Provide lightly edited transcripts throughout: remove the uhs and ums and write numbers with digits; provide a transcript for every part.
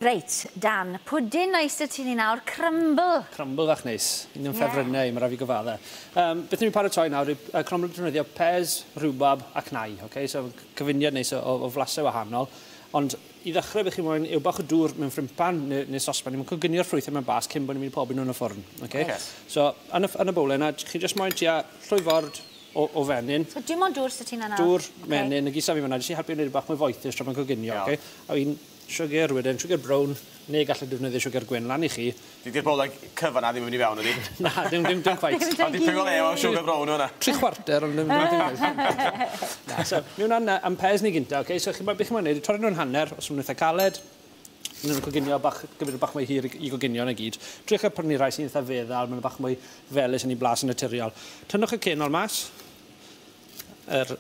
Reit, Dan, pwdin neis 'da ti ni nawr, crumble. Crumble fach neis. Un o'n ffefrynnau i, mae rhaid fi gyfadde. Beth ni'n paratoi nawr yw crumble defnyddio pears, rhubarb a cnau. Okay? So cyfuniad neis o flasau wahanol. Ond i ddechrau beth chi moyn yw bach o dŵr mewn ffrimpan neu sosban. Ni'n coginio'r ffrwythau mewn bas cyn bod ni'n mynd i pobi nhw yn y ffwrn. Okay? Yes. So yn y bowlen yna, chi jyst moyn tua llwy ford o fenyn. So dim ond dŵr sy ti 'na nawr? Dŵr, menyn, y gisa fi fyna, jyst i helpu wneud bach mwy foethus tra mae'n coginio. Okay? A un siwgr wedyn, siwgr brown, neu gallai defnyddio siwgr gwyn lan i chi. Di'r bowlen cyfan na ddim yn mynd i fewn, ydi? Na, dim quite. Ond dipyn o le o siwgr brown o'na. 3/4, ond ddim. Na, so, mewn am pears ni gynta, okay? So, beth chi'n mynd i torri nhw'n hanner, os maen nhw'n eitha caled, maen nhw'n coginio bach, gymryd bach mwy hir i goginio na gyd. Triwch a prynu rhai sy'n eitha feddal, maen nhw bach mwy felys yn ei blas yn naturiol. Tynnwch y cenol mas, yr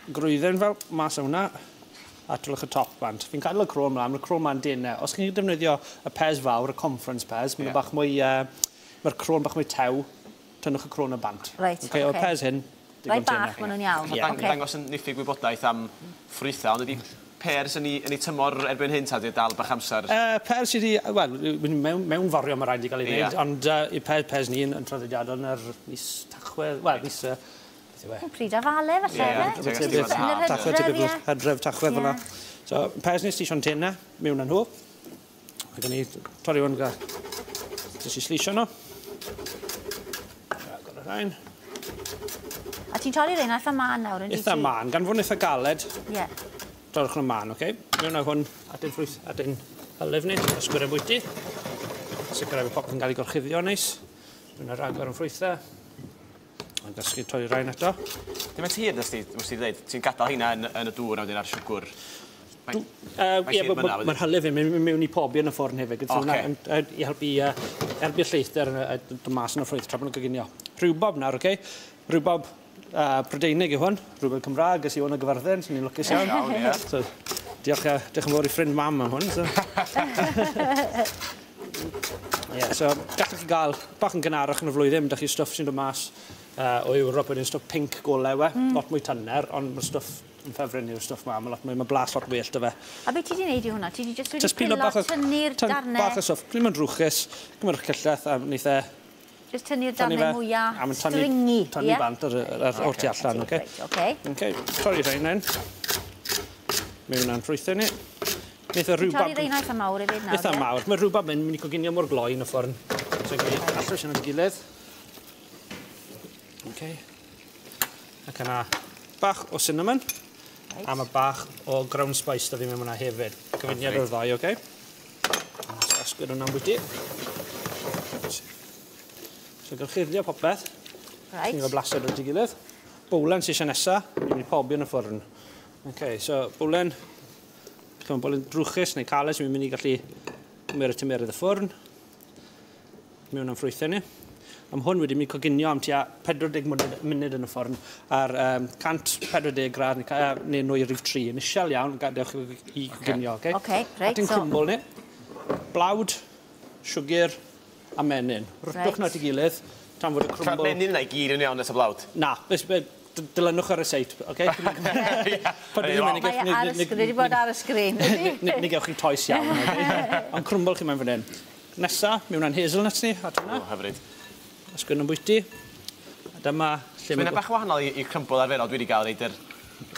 grwydden fel mas o hwnna, a trwch y top bant. Fi'n cadw y cro ymlaen, mae'r cro ma'n denau. Os chi'n defnyddio y pears fawr, y conference pears, maen nhw bach mwy, mae'r cro'n bach mwy tew, tynnwch y cro'n y bant. Reit, okay, o'r pears hyn, digon tenau. Rai bach, maen nhw'n iawn. Dangos yn niffyg gwybodaeth am ffrwythau, ond ydy pears yn ei tymor erbyn hyn ta, 'di dal bach amser? Pears sydd wedi, wel, mewn forio mae rhaid i gael ei wneud, ond i pears ni yn traddodiadol yn yr mis Tachwedd, wel, mis... Pryd a fale, falle, efe? Hydref, Tachwedd fyna. So, pears ni slisio'n tenau mewn â nhw. A gan ni torri hwn gyda jyst i slisio nhw. Agor y rhain. A ti'n torri rhain eitha mân nawr, yn Eitha mân, gan fod yn eitha galed. Ie. Torrwch nhw'n mân, oce? Mewn â hwn at ein ffrwyth, at ein hylif ni, ysgwyr y bwyty. Sicrhau bod popeth yn cael ei gorchuddio neis. Mewn â rhagor yn ffrwythau. A gysgu torri rhain eto. Dim yn tir, nes ti dweud, ti'n gadael hynna yn y dŵr a wedyn ar siwgr. Ie, mae'r hylif yn mynd mewn i pobi yn y ffwrn hefyd. I helpu'r lleithder dod mas yn y ffrwyth tra bod nhw'n coginio. Rhywbob nawr, oce? Rhywbob Prydeinig yw hwn. Rhywbob Cymraeg, ges i hwn o Gyfyrddin, so ni'n lwcus iawn. Iawn, ie. So, diolch yn fawr i ffrind mam am hwn. Ie, so gallwch chi gael bach yn gynharach yn y flwyddyn, dach chi stwff sy'n dod mas o Ewrop wedyn stwff pink golau we, lot mwy tyner, ond mae'r stwff yn ffefryn yw'r stwff ma, mae blas lot well 'da fe. A beth ti wedi gwneud i hwnna? Ti wedi jyst wedi pilo, tynnu'r darnau? Bach o stwff, ddim yn drwchus, cymryd cyllell a wneith e... Jyst tynnu'r darnau mwyaf stringy, ie? Tynnu bant o'r tu allan, oce? Oce. Oce, torri rhain hyn. Mewn â'n ffrwythau ni. Ti'n torri rhain eitha mawr hefyd nawr, Eitha mawr. Mae rhywbeth yn mynd i coginio mor gloi yn y ffwrn. So, allwys yn y gilydd. Oce. Ac yna bach o cinnamon. A mae bach o ground spice da fi mewn hwnna hefyd. Cyfuniad o'r ddau, oce? So, ysgwyd hwnna'n bwyty. So, gorchuddio popeth. Reit. Ti'n gael blasau dod i gilydd. Bowlen sy'n eisiau nesaf, ni'n mynd i pobi yn y ffwrn. Oce, so bowlen... Chymod, bowlen drwchus neu caled sy'n mynd i gallu cymryd y tymeredd y ffwrn. Mewn am ffrwythau ni. Am hwn wedi mynd coginio am tua 40 munud yn y ffwrn ar 140 gradd neu nwy rhif 3. Yn isiel iawn, gadewch i coginio, oce? Oce, reit. At ein crumble ni, blawd, siwgr a menyn. Rwtwch nhw at ei gilydd, tan fod y crumble... Menyn yna i gyd yn iawn at y blawd? Na, dilynwch ar y seit, oce? Mae ar y sgrin, wedi bod ar y sgrin. Ni gewch chi toes iawn, oce? Ond crumble chi mewn fan hyn. Nesa, mewn â'n hazelnuts ni, at hwnna. O, hyfryd. Ysgwyn yn bwyty. A dyma lle Mae'n bach wahanol i crumble arferol dwi wedi gael reid yr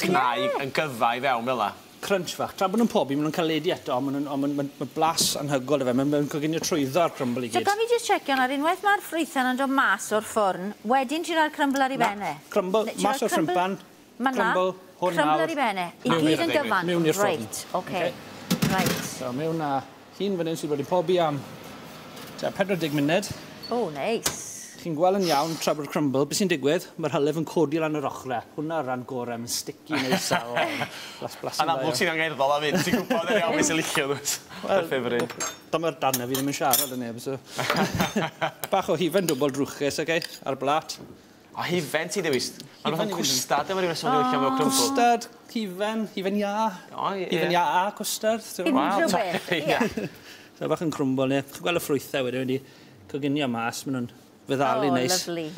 cnau yn gyfa i fewn fel 'na. Crunch fach. Tra bod nhw'n pobi, maen nhw'n caledu eto, ond mae blas anhygoel i fe. Mae'n coginio trwyddo'r crumble i gyd. So gaf fi jyst checio nawr, unwaith mae'r ffrwythau yn dod mas o'r ffwrn, wedyn ti'n rhoi'r crumble ar ei ben e? Crumble, mas o'r ffrympan, crumble, hwn nawr. Crumble ar ei ben e, i gyd yn gyfan. Mewn i'r ffwrn. Reit, oce. Reit. So mewn â hun fan hyn sydd wedi pobi am 40 munud. O, neis. Chi'n gweld yn iawn tra bod y crumble, beth sy'n digwydd, mae'r hylif yn codi lan yr ochrau. Hwna'r rhan gorau, mae'n sticky neis a blas A'n amlwg ti'n angerddol am hyn, ti'n gwybod yn iawn beth sy'n licio, dwyt? Wel, ffefryn. Dyma'r darnau fi ddim yn siarad yn neb, so. Bach o hufen dwbl drwchus, oce, ar blat. O, hufen ti ddewis? Mae'n fath o cwstard, efo rhywun sy'n licio mewn crumble. Cwstard, hufen, hufen iâ. Hufen iâ a cwstard. Unrhyw beth, ie. So, bach yn crumble ni. Chi'n gweld y ffrwythau wedyn wedi coginio mas, maen nhw'n feddalu neis. O, lyfli.